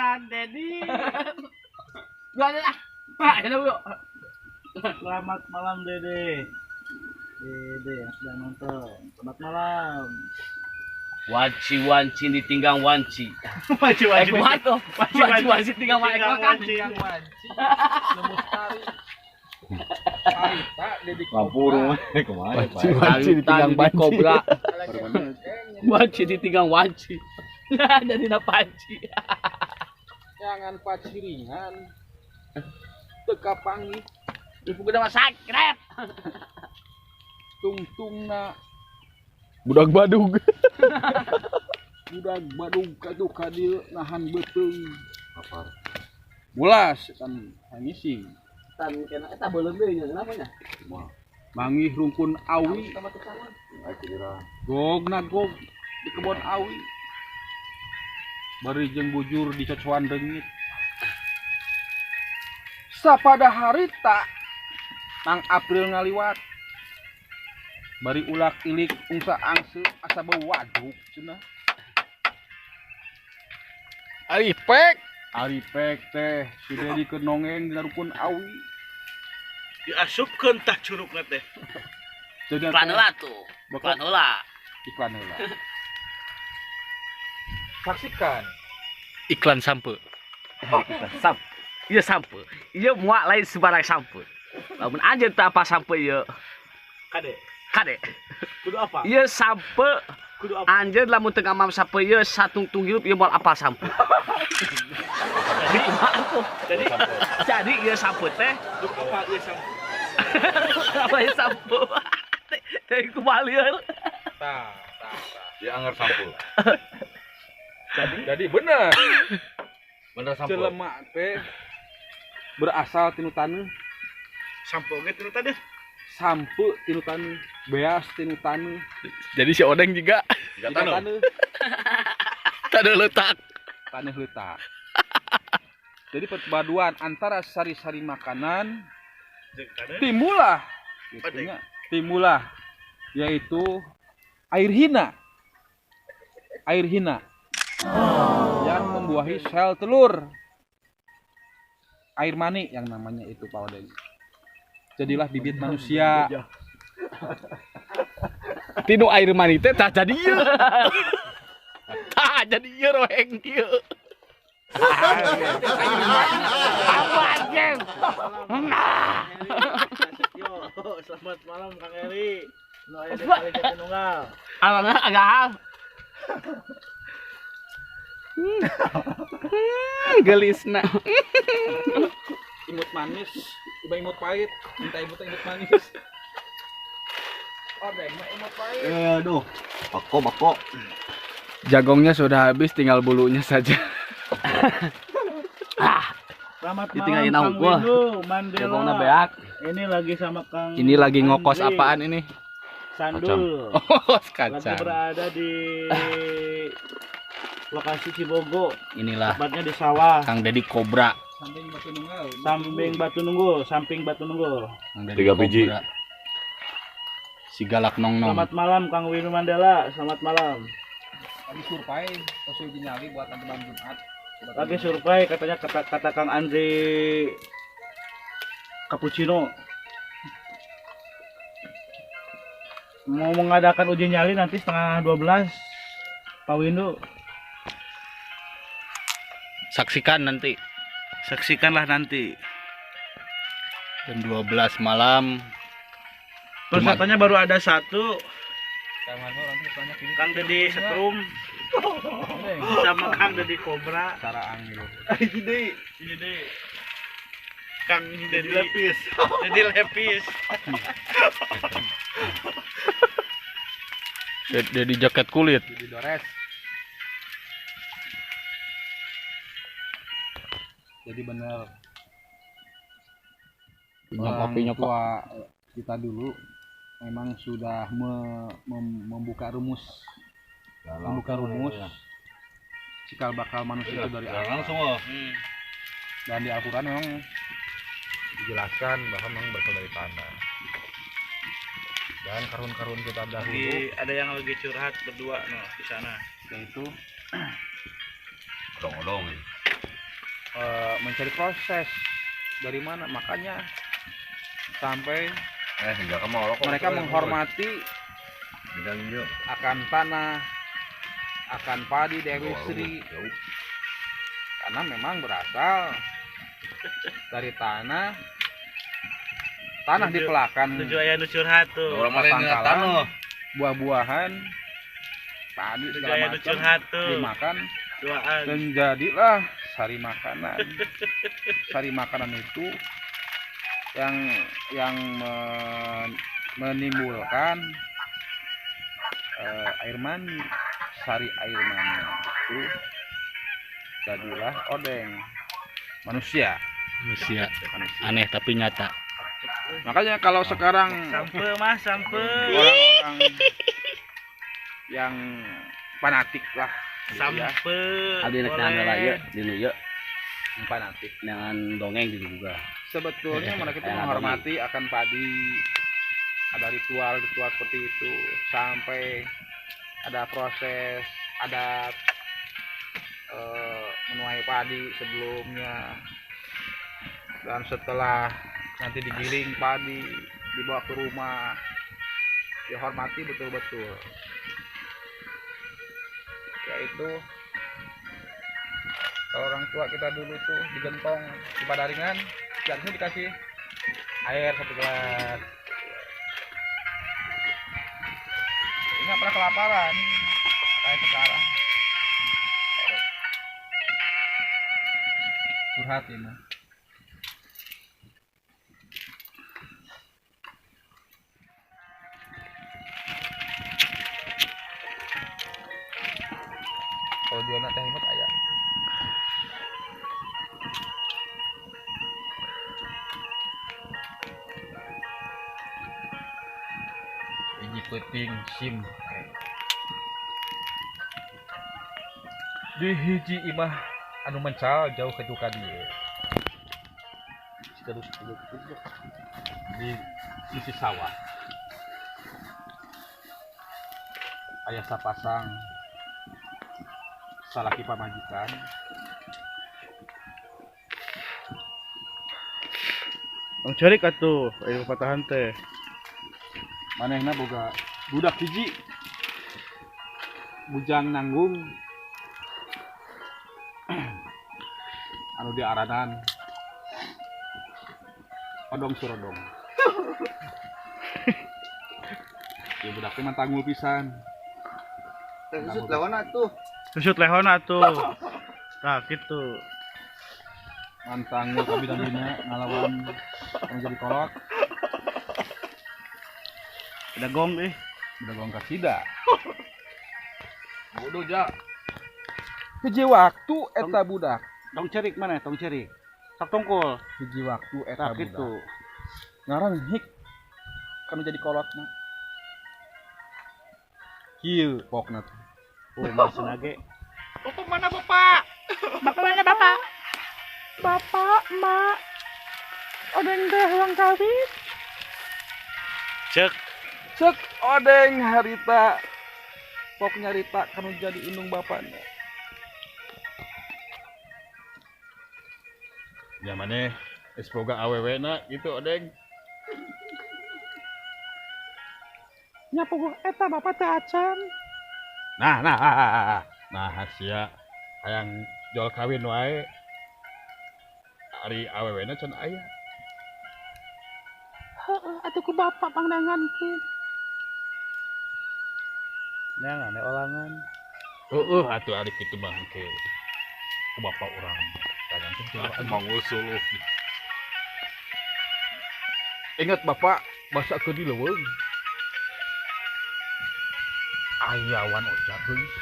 Kang Dedi. Gua aja ah. Pak, ya Bu. Selamat malam Dede. Dede yang sedang nonton. Selamat malam. Wanci-wanci ditinggang wanci. Wanci-wanci. Wanci-wanci tinggang wanci. Lemustari. Harita Dedi Lampurung kumaha. Wanci-wanci ditinggang banci. Kobra. Wanci ditinggang wanci. Jadi na panci. Jangan paciringan. Teka panggih. Ibu gede mah sakret. Tungtungna budak badug. Budak badug katuh ka dieu nahan beuteung. Lapar. Bolas kan hangising. Tan kena eta beuleum deui nya kenapa nya? Manggih rungkun awi. Gogna gog di kebon awi. Bari jeung bujur di cocoan reungit. Sapada harita tang April ngaliwat. Bari ulak ilik ungsa angse asa bau waduk cenah. Ari pek, ari pek teh si Dedi keur nongeng dina rukun awi. Diasupkeun tah curugna teh. Iklan heula tuh. Iklan heula. Iklan heula. Saksikan iklan sampe. Sampe. Ieu sampe. Ieu moal lain sembarang sampe. Lamun anjeun teu apa sampe ieu. Kade. Kade. Kudu apa? Ieu sampe. Kudu apa? Anjeun lamun teu ngamam sampe ieu satungtung hirup ieu moal apal sampe. Jadi kumaha tuh? Jadi ieu sampe teh kudu apa ieu sampe? Apa ieu sampe? Teh kumaha lieur? Tah, tah, tah. Dia anger sampe. Jadi bener. Bener sampe. Jelema teh berasal tinu taneuh. Sampe oge tinu taneuh. Sampe tinu taneuh, beas tinu taneuh. Jadi si Odeng juga taneuh. Taneuh letak. Taneuh letak. Jadi perpaduan antara sari-sari makanan timulah gitu nya. Timulah yaitu air hina. Air hina. Yang membuahi sel telur. Air mani yang namanya itu Pak Odeng. Jadilah bibit manusia. Tinu air mani teh tah jadi ieu. Tah jadi ieu roheng kieu. Apa anjing? Yo, selamat malam Kang Eri. Nu aya di kali Jatinunggal. Alana agak gelisna. Imut manis, iba imut pahit, minta imut imut manis. Odeng mah imut pahit. Aduh, bako bako. Jagongnya sudah habis, tinggal bulunya saja. Selamat malam Kang Windu, Mandela. Jagongna beak. Ini lagi sama Kang. Ini lagi ngokos Andri. Apaan ini? Sandul. Oh, Lagi kacang. berada di lokasi Cibogo. Inilah tepatnya di sawah. Kang Dedi Kobra. Samping Batu Nunggal. Samping Batu Nunggul, samping Batu Nunggul. Kang Dedi 3 biji. Kobra. Si galak nong nong. Selamat malam Kang Windu Mandela, selamat malam. Lagi survei, terus uji nyali buat nanti malam Jumat. Lagi survei katanya kata Kang Andri Cappuccino. Mau mengadakan uji nyali nanti 11:30 Pak Windu. Saksikan nanti. Saksikanlah nanti. Jam 12 malam. Pesertanya baru ada satu. Kang Dedi Setrum sama Kang Dedi Kobra. Ini deh. Ini deh. Kang Dedi Lepis. Dedi Lepis. Dedi jaket kulit. Dedi Dores. Jadi benar. Orang tua kita dulu memang sudah membuka rumus, membuka rumus cikal bakal manusia itu dari Allah. Langsung loh. Dan di Al-Quran memang dijelaskan bahwa memang berasal dari tanah. Dan karun-karun kita dahulu. Lagi, ada yang lagi curhat berdua no, di sana. Yaitu odong-odong. Mencari proses dari mana, makanya sampai mereka menghormati akan tanah, akan padi Dewi Sri, karena memang berasal dari tanah, tanah dipelakan pasangkalan, buah-buahan, padi segala macam dimakan dan jadilah sari makanan. Sari makanan itu yang menimbulkan air mani. Sari air mani itu jadilah odeng manusia. Manusia. Aneh tapi nyata. Makanya kalau sekarang sampe mas sampe orang-orang yang fanatik lah gitu sampe ya. Abdi rek nang heula ieu dinu ieu fanatik dengan dongeng gitu juga. Sebetulnya mereka itu menghormati akan padi, ada ritual-ritual seperti itu sampai ada proses adat menuai padi sebelumnya, dan setelah nanti digiling padi dibawa ke rumah, dihormati betul-betul. Yaitu kalau orang tua kita dulu tuh digentong di padaringan, harusnya dikasih air satu gelas. Ini nggak pernah kelaparan kayak sekarang. Curhat ini. Kalau dia nak teh imut ayah. Ini penting sim. Di hiji imah anu mencal jauh ke duka dia. Di sisi sawah. Ayah sapasang salaki pamajikan. Tong cerik atuh, ayo patahan teh. Manehna boga budak hiji. Bujang nanggung. Anu diaranan Odong Surodong. Ya budaknya mah tanggul pisan. Susut lehona tuh. Susut lehona tuh. Nah, gitu. Mantangul kabina-bina ngalawan yang jadi kolot. Udah gong ih. Udah gong kasida. Bodoh ja. Hiji waktu eta budak. Tong cerik mana? Tong cerik. Sok tongkol. Hiji waktu eta budak. Gitu. Ngaran hik kanu jadi kolotna. Kieu pokna teh. Oh, maksudna ge. Bapak mana bapak? Bapak mana bapak? Bapak, emak. Odeng teh uang kawin. Cek. Cek odeng harita. Pok nyarita kanu jadi indung bapakna. Ya maneh geus boga awewe na gitu odeng. Nya puguh eta bapak teh acan. Nah nah nah, nah sia hayang jual kawin wae. Ari awewe na can aya. Heeh, atuh ku bapak pangdangankeun. Nah, ane olangan. Heeh, atuh ari kitu mah engke ku bapak urang. Manggul suluh. Ingat bapak, basa ke di leuweung. Ayawan oca geulis.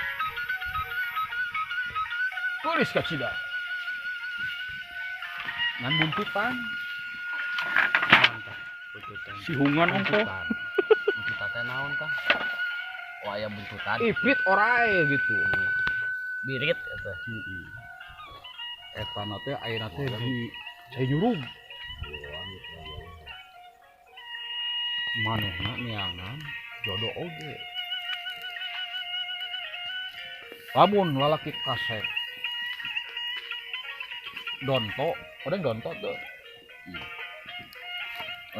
Geulis kacida. Ngan buntutan. Sihungan ongkoh. Buntutan teh naon tah? Oh, aya buntutan. Ipit orae gitu. Birit eta. Heeh. Eta na teh ayeuna teh di cai nyurug. Manehna neangan jodoh oge. Lamun lalaki kasep Donto, odeng donto tuh.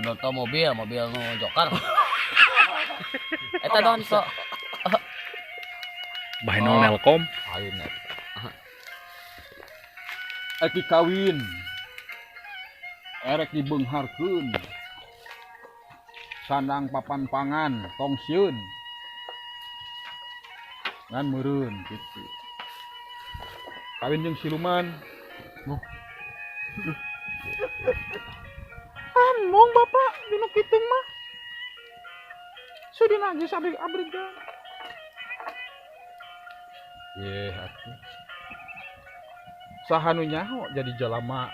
Donto mobil, mobil nu joker. Eta donto. Bahenol Nelkom. Lain eta. Erek dikawin. Erek dibeungharkeun. Sandang papan pangan tong sieun. Ngan meureun kitu. Kawin jeung siluman. Among bapak dinu kitu mah. Sudin aja sabrik-abrigan. Ye atuh. Saha nu nyaho jadi jelema.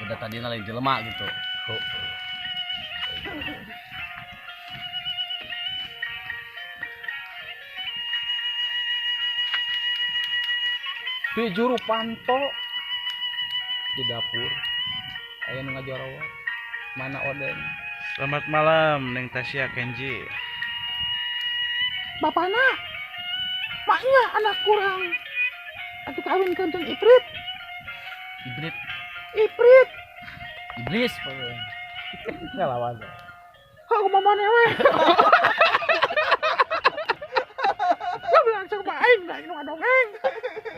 Udah tadina lain jelema gitu. Di juru panto di dapur aya nu ngajarawat mana odeng. Selamat malam Neng Tasya Kenji. Bapana maknya anak kurang atuh kawin jeung Iprit. Ibrit. Iprit. Iblis. Ngelawan. Aku mau mana we? Gua bilang cek aing da nu ngadongeng.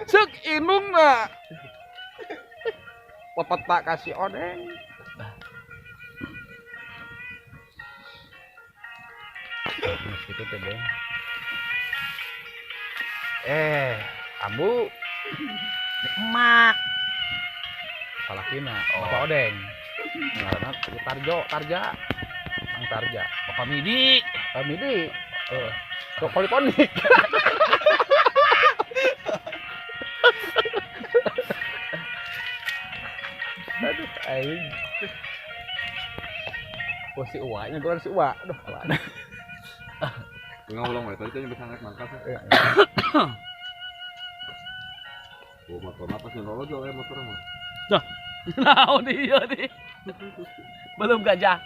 Cek indungna. Pepeta kasih odeng. Gitu teh, Bang. Ambu Emak. Salakina, Bapak Odeng. Ngaranna Tarjo, Tarja. Mang Tarja. Bapak Midi. Bapak Midi. Kok poliponik. Aduh, aing. Oh, si Uwa, nya gua si Uwa. Aduh, kalah. Ngulang we tadi teh bisa naik mangkat. Oh, motor apa sih lolo jual motor mah. Dah. Naon ieu nih? Belum gajah.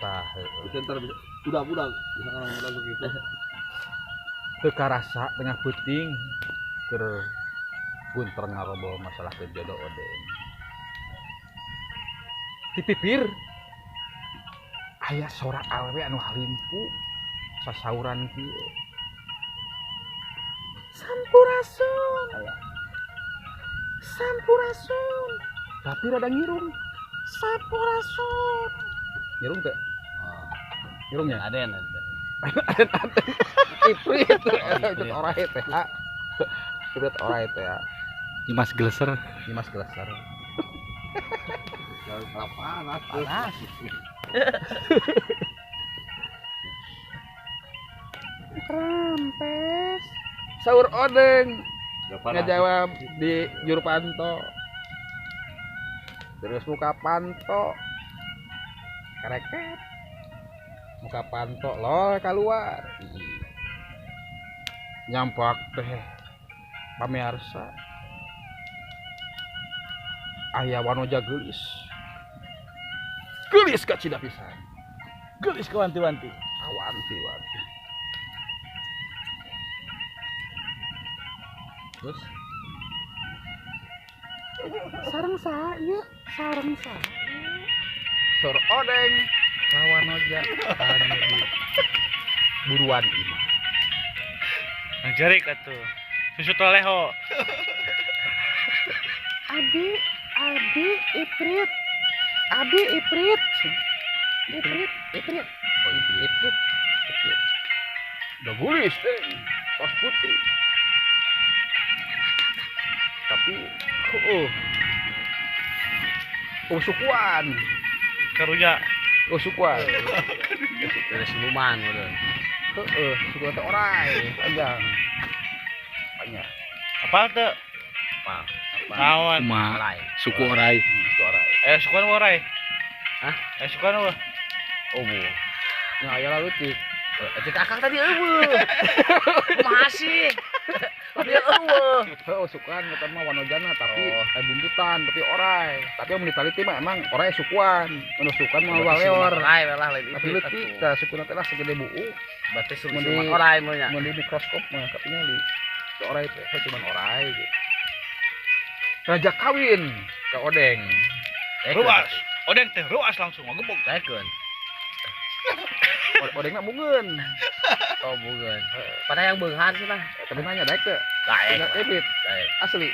Tah, bisa ntar bisa udah bisa ngarang begitu. Teu karasa tengah peuting keur gunter ngarobrol masalah jodoh odeng. Di pipir aya sora awewe anu halimpu sasauran kieu. Sampurasun. Sampurasun. Tapi rada ngirung. Sampurasun. Ngirung teh? Ngirungnya? Aden. Aden. Iprit. Iprit orai teh. Iprit orai teh. Dimas Gleser. Dimas Gleser. Panas. Panas. Rampes. Saur odeng ngajawab di juru panto. Terus muka panto kereket. Muka panto lol keluar. Nyampak teh pamirsa. Aya wanoja geulis. Geulis kacida pisan. Geulis ke wanti-wanti. Awanti-wanti. Terus sareng saha ieu? Sareng saha? Sur odeng kawanoja anu di buruan imah. Nang jerik atuh. Susu toleho. Abi, abi Iprit. Abi Iprit. Iprit, Iprit. Oh, Iprit. Iprit. Udah gulis teh. Tos putih. Tapi sukuan. Karunya. Oh, sukuan. Dari siluman udah. Heeh, sukuan teh orai panjang. Banyak. Apa teh? Apa? Naon? Orai. Suku orai. Suku orai. Sukuan orai. Hah? Sukuan apa? Oh, bu. Nah, aya leutik. Cek akang tadi eueuh. Masih. Tapi eueuh. Heuh, sukuan eta mah wanojana tapi buntutan, tapi orai. Tapi mun ditaliti mah emang orai sukuan. Mun sukuan mah waleor. Orai lah lain Tapi leutik tah sukuna teh lah segede buuk. Berarti siluman orai mah nya. Mun di mikroskop mah katingali. Itu orai teh cuman orai gitu. Ngajak kawin ke Odeng. Ruas. Odeng teh ruas langsung ngegebog. Daekeun. Odengna bungeun. Oh, bungeun. Pada yang beunghar cenah. Tapi nanya daek teu? Daek. Daek. Asli.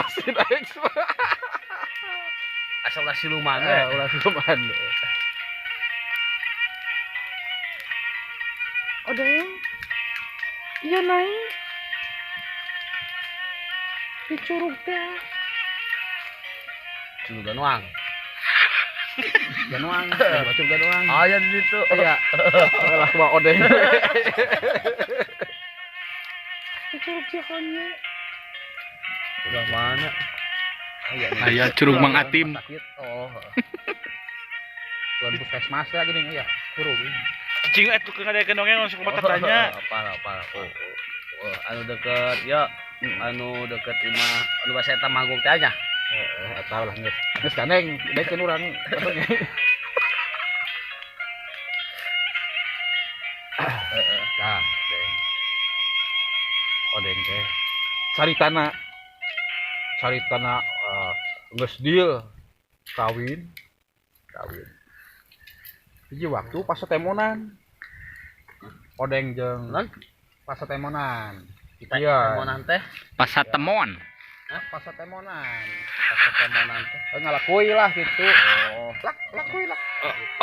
Asli daek. Asal ulah siluman we. Ulah siluman. Odeng. Iya naik. Di curug teh. Curug Ganuang. Ganuang, curug Ganuang. Oh ya di situ. Iya. Lah cuma Odeng. Di curug Cikonye. Udah mana? Aya curug Mang Atim. Oh. Tuan puskesmas ya gini ya, curug. Cing atuh keur ngadaekeun dongeng langsung kumaha tanya. Apa. Oh. Anu deket ya, anu deket imah anu basa eta manggung teh nya. Heeh, eta lah geus. Geus gandeng, daekeun urang. Heeh, tah, Deng. Odeng teh caritana geus deal kawin. Hiji waktu pas temonan. Odeng jeung pasatemonan. Iya. Pasatemonan teh. Pasatemon. Hah? Pasatemonan. Pasatemonan teh. Ngalakui lah gitu. Oh. Lakui lah.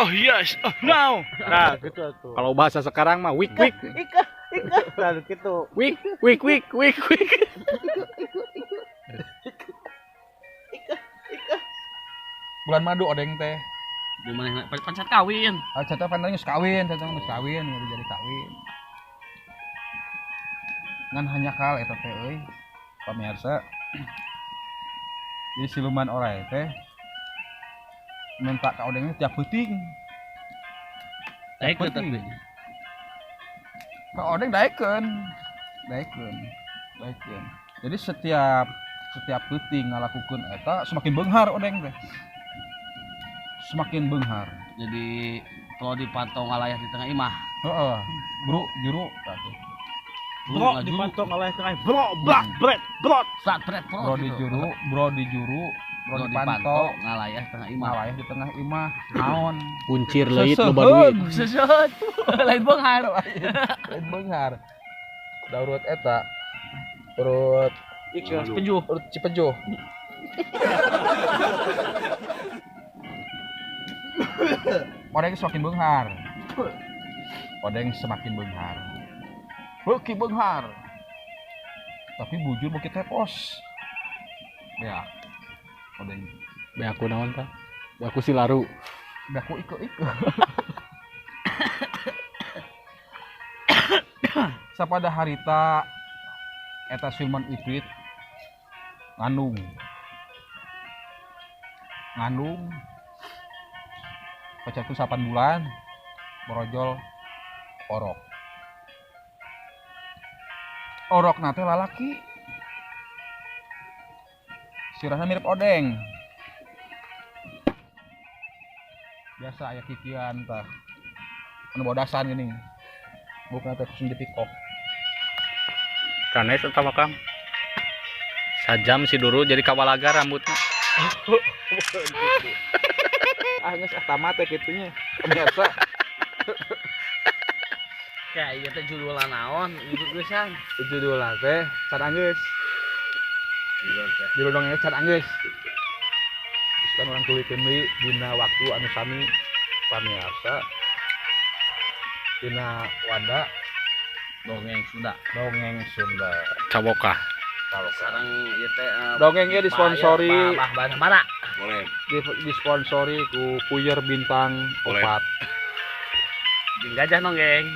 Oh yes. Oh no. Nah, gitu tuh. Kalau bahasa sekarang mah wik wik. Ika ika. Nah, gitu. Wik wik wik wik wik. Ika ika. Bulan madu Odeng teh. Di mana pancat kawin. Ah, contoh pan geus kawin, contoh geus kawin, jadi kawin. Ngan hanya kal eta teh euy. Pamirsa. Jadi siluman orai teh minta ka Odengnya tiap peuting. Daekeun tapi. Ka Odeng daekeun. Daekeun. Daekeun. Jadi setiap peuting ngalakukeun eta semakin beunghar Odeng teh. Semakin beunghar. Jadi kalau dipantau ngalayah di tengah imah. Heeh. Bro, juru tah. Bro dipantau ngalayah tengah. Bro, blak, bret, brot. Sat, bret, brot. Bro di juru, bro di juru, bro dipantau ngalayah tengah imah. Ngalayah di tengah imah. Naon? Kuncir leuit loba duit. Seseuheun. Lain beunghar. Lain beunghar. Da urut eta. Urut Cipejuh. Urut Cipejuh. Odeng semakin beunghar. Odeng semakin beunghar. Beuki beunghar. Tapi bujur beuki tepos. Ya. Odeng. Beaku naon tah? Beaku silaru. Beaku iko-iko. Sapada harita eta siluman ifrit ngandung. Ngandung pacarku 8 bulan borojol orok. Orok nate lalaki. Sirahna mirip Odeng. Biasa aya kikian tah. Anu bodasan geuning. Bukan teh kusun dipikok. Kanes eta mah Kang. Sajam si Duru jadi kawalaga rambutnya. Ah geus ah tamat teh kitunya. Biasa. Ya ieu teh judulna naon? Ieu geusan. Judulna teh can anggeus. Judul dongeng can anggeus. Geus kan urang tulikeun deui dina waktu anu sami pamirsa. Dina wada dongeng Sunda. Dongeng Sunda. Caboka. Sekarang ieu teh dongengnya disponsori Bah Mara. Boleh. Disponsori ku Puyer Bintang 4. Jeung gajah nonggeng.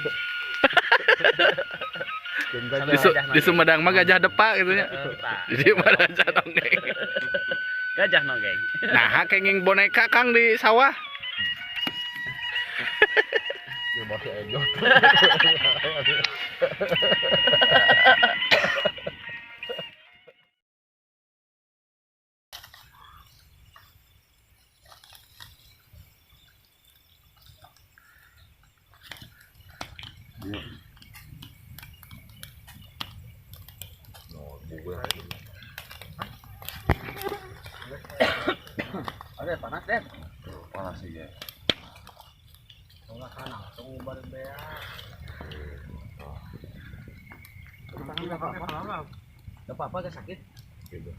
Di Sumedang mah gajah depak gitu nya. Di mana gajah nonggeng. Gajah nonggeng. Nah, kenging boneka Kang di sawah. Di bawah si Ejo. Ada panas deh. Panas sih ya. Langsung bareng bea. Enggak apa-apa, enggak sakit. Gitu.